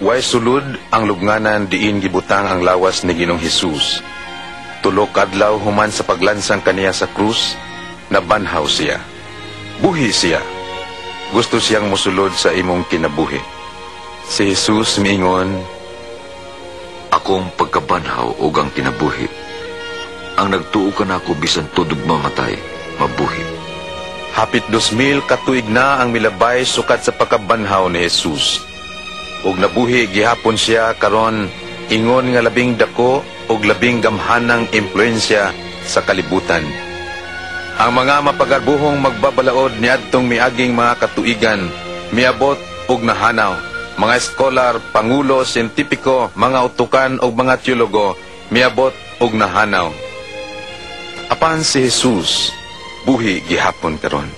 Way sulod ang lubnganan diin gibutang ang lawas ni Ginoong Hesus. 3 ka adlaw human sa paglansang kaniya sa krus, nabanhaw siya. Buhi siya. Gusto siyang mosulod sa imong kinabuhi. Si Jesus miingon, Akong pagkabanhaw ug ang kinabuhi. Ang nagtuo kanako bisan tudog mamatay, mabuhi. Hapit 2,000 katuig na ang milabay sukad sa pagkabanhaw ni Jesus. Ug nabuhi gihapon siya karon ingon nga labing dako ug labing gamhanang impluwensya sa kalibutan. Ang mga mapagarbuhong magbabalaod niadtong miaging mga katuigan, miabot ug nahanaw. Mga eskolar, pangulo, siyentipiko, mga utukan ug mga teologo, miabot ug nahanaw. Apan si Jesus, buhi gihapon karon.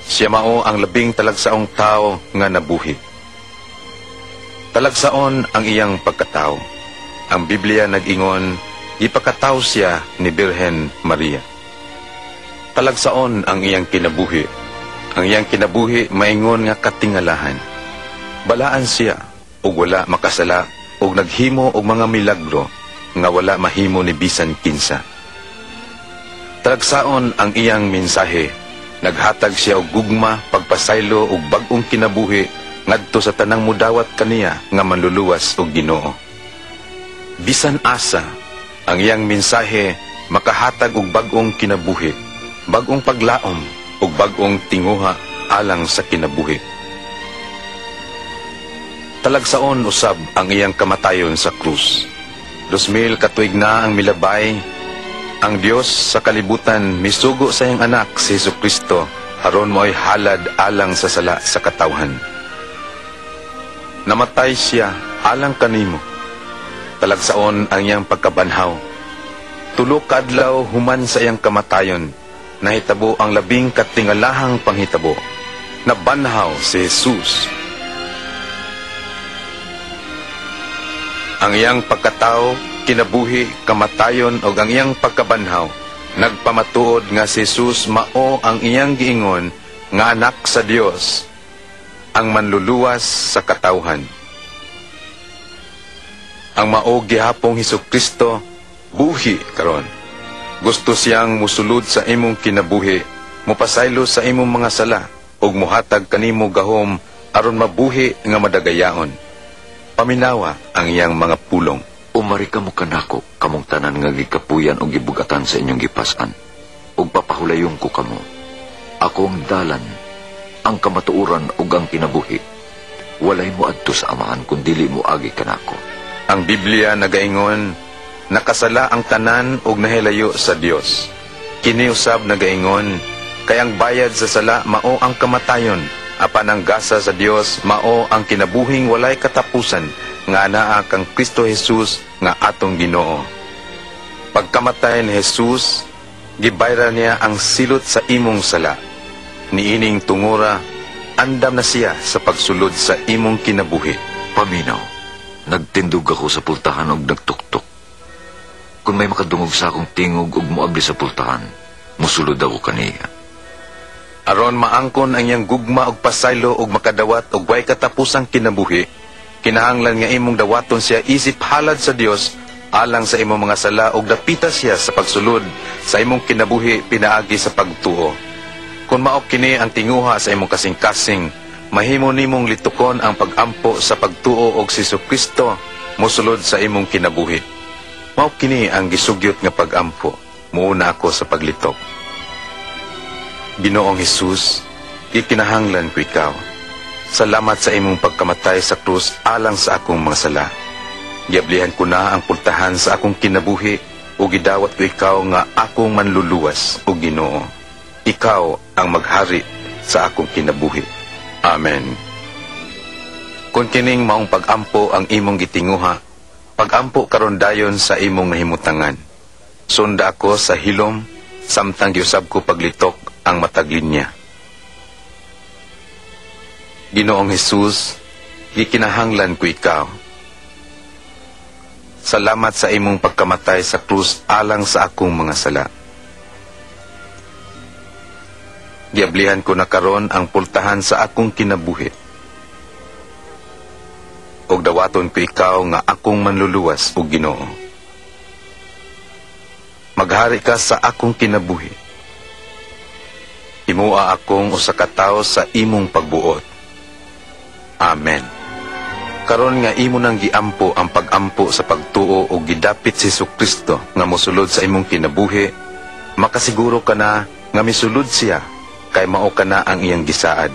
Siya mao ang labing talagsaong tao nga nabuhi. Talagsaon ang iyang pagkatao. Ang Biblia nag-ingon, gipakatao siya ni Birhen Maria. Talagsaon ang iyang kinabuhi. Ang iyang kinabuhi maingon nga katingalahan. Balaan siya ug wala makasala ug naghimo og mga milagro nga wala mahimo ni bisan kinsa. Talagsaon ang iyang mensahe. Naghatag siya og gugma, pagpasaylo ug bag-ong kinabuhi ngadto sa tanang mudawat kaniya nga manluluwas ug Ginoo. Bisan asa ang iyang mensahe makahatag og bag-ong kinabuhi, bag-ong paglaom ug bag-ong tinguha alang sa kinabuhi. Talagsaon usab ang iyang kamatayon sa krus. 2,000 katuig na ang milabay. Ang Dios sa kalibutan misugo sa iyang anak si Hesukristo aron mo'y halad alang sa sala sa katawhan. Namatay siya alang kanimo. Talagsaon ang iyang pagkabanhaw. 3 ka adlaw human sa iyang kamatayon, nahitabo ang labing katingalahang panghitabo. Nabanhaw si Jesus. Ang iyang pagkatao, kinabuhi, kamatayon ug ang iyang pagkabanhaw nagpamatuod nga si Jesus mao ang iyang giingon nga anak sa Dios, ang manluluwas sa katawhan. Ang mao gihapong Hesukristo buhi karon. Gusto siyang musulod sa imong kinabuhi, mopasaylo sa imong mga sala ug mohatag kanimo gahom aron mabuhi nga madagayaon. Paminawa ang iyang mga pulong. Umari kamo kanako, kamong tanan nga gikapuyan og gibugatan sa inyong gipas-an, ug papahulayon ko kamo. Ako ang dalan, ang kamatuoran ug ang kinabuhi. Walay mo adto sa Amahan kun dili mo agi kanako. Ang Biblia nagaingon, nakasala ang tanan ug nahilayo sa Dios. Kini usab nagaingon, kay ang bayad sa sala mao ang kamatayon, apan ang gasa sa Dios mao ang kinabuhing walay katapusan nga anaa kang Kristo Jesus nga atong Ginoo. Pagkamatay ni Jesus, gibayra niya ang silot sa imong sala. Niining tungura, andam na siya sa pagsulod sa imong kinabuhi. Paminaw, nagtindog ako sa pultahan og nagtuktok. Kung may makadungog sa akong tingog og moabli sa pultahan, musulod ako kaniya. Aron maangkon ang iyang gugma og pasaylo og makadawat og way katapusang kinabuhi, kinahanglan nga imong dawaton siya isip halad sa Dios alang sa imong mga sala og dapita siya sa pagsulod sa imong kinabuhi pinaagi sa pagtuo. Kung mao kini ang tinguha sa imong kasing-kasing, mahimo nimong litukon ang pag-ampo sa pagtuo og si Hesukristo mosulod sa imong kinabuhi. Mao kini ang gisugyot nga pag-ampo, muuna ako sa paglitok. Ginoong Hesus, gikinahanglan ko ikaw. Salamat sa imong pagkamatay sa krus alang sa akong mga sala. Giablihan ko na ang pultahan sa akong kinabuhi ug gidawat ko ikaw nga akong manluluwas o Ginoo. Ikaw ang maghari sa akong kinabuhi. Amen. Kung kining maong pag-ampo ang imong gitinguha, pag-ampo karon dayon sa imong nahimutangan. Sunda ako sa hilom, samtang giusab ko paglitok ang matag linya. Ginoong Hesus, gikinahanglan ko ikaw. Salamat sa imong pagkamatay sa krus alang sa akong mga sala. Giablihan ko na karon ang pultahan sa akong kinabuhi. O Ug dawaton ko ikaw nga akong Manluluwas ug Ginoo. Maghari ka sa akong kinabuhi. Himoa akong usa ka tawo sa imong pagbuot. Amen. Karon nga imo nang giampo ang pag-ampo sa pagtuo ug gidapit si Kristo nga mosulod sa imong kinabuhi, makasiguro ka na nga misulod siya kay mao ka na ang iyang gisaad.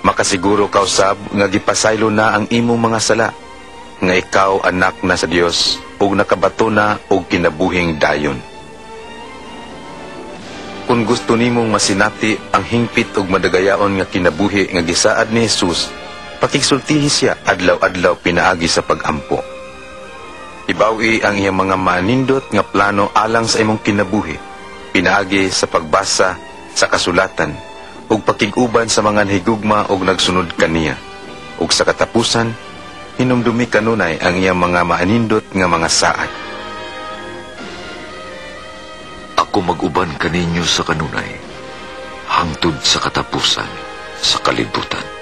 Makasiguro ka usab nga gipasaylo na ang imong mga sala, nga ikaw anak na sa Dios ug nakabato na og kinabuhing dayon. Kung gusto nimong masinati ang hingpit ug madagayaon nga kinabuhi nga gisaad ni Jesus, pakigsultihi siya adlaw-adlaw pinaagi sa pag-ampo. Hibaw-i ang iyang mga manindot nga plano alang sa imong kinabuhi, pinaagi sa pagbasa sa kasulatan ug pakig-uban sa mga nahigugma ug nagsunod kaniya. Ug sa katapusan, hinumdumi kanunay ang iyang mga maanindot nga mga saad. Ako mag-uban kaninyo sa kanunay, hangtod sa katapusan sa kalibutan.